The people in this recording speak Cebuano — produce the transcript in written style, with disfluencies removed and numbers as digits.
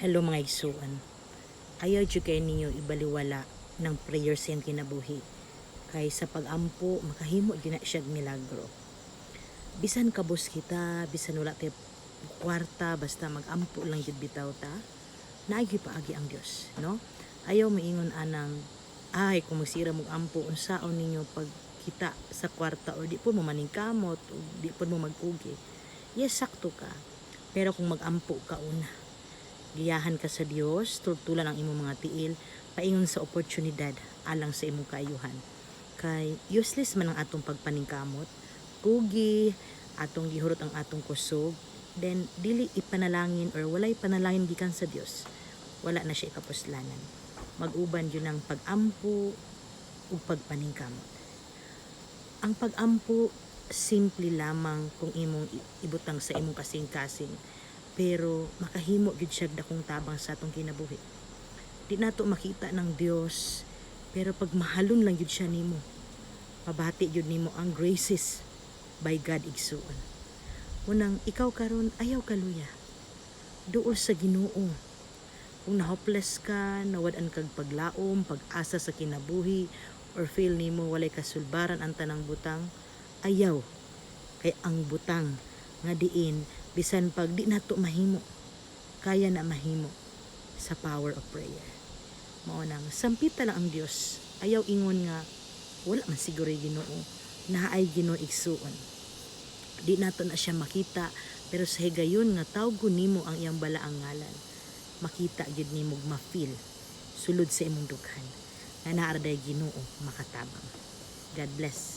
Hello, mga igsuon. Ayaw jud kay ninyo ibaliwala ng prayer sa iyang kinabuhi. Kay sa pag-ampo, makahimo gyud na siya milagro. Bisan kabos kita, bisan wala tay kwarta, basta mag-ampo lang jud bitaw ta. Naay paagi ang Dios, no? Ayaw moingon anang, "Ay, kung magsira mo ampo, unsaon ninyo pag kita sa kwarta or di po mo maningkamot o di po mo magkugi?" Yes, sakto ka. Pero kung mag-ampo ka una, giyahan ka sa Dios, tultulan ang imong mga tiil, paingon sa oportunidad alang sa imong kaayuhan. Kay useless man ang atong pagpaningkamot, kugi, atong gihurot ang atong kusog, then dili ipanalangin or walay panalangin gikan sa Dios. Wala na siya ikapuslanan. Mag-uban yun ang pag-ampo ug pagpaningkamot. Ang pag-ampo, simple lamang kung imong ibutang sa imong kasing-kasing, pero makahimo gyud siya dakong tabang sa atong kinabuhi. Di nato makita ng Dios, pero pag mahalon lang gyud siya nimo, mabati gyud nimo ang graces by God, igsuon. Unang ikaw karon, ayaw kaluya. Duol sa Ginoo. Kung na-hopeless ka, nawad-an kag paglaom, pag-asa sa kinabuhi, or feel nimo walay kasulbaran ang tanang butang, ayaw. Kay ang butang nga diin bisan pag di nato mahimo, kaya na mahimo sa power of prayer. Mao nang sampita lang ang Dios. Ayaw ingon nga wala man siguro yung Ginoo. Naay Ginoo, igsuon. Di nato na siya makita, pero sa higayon nga tawgon nimo ang iyang balaang ngalan, makita gyud nimo, ma-feel sulod sa imong dughan nga naa day Ginoo makatabang. God bless.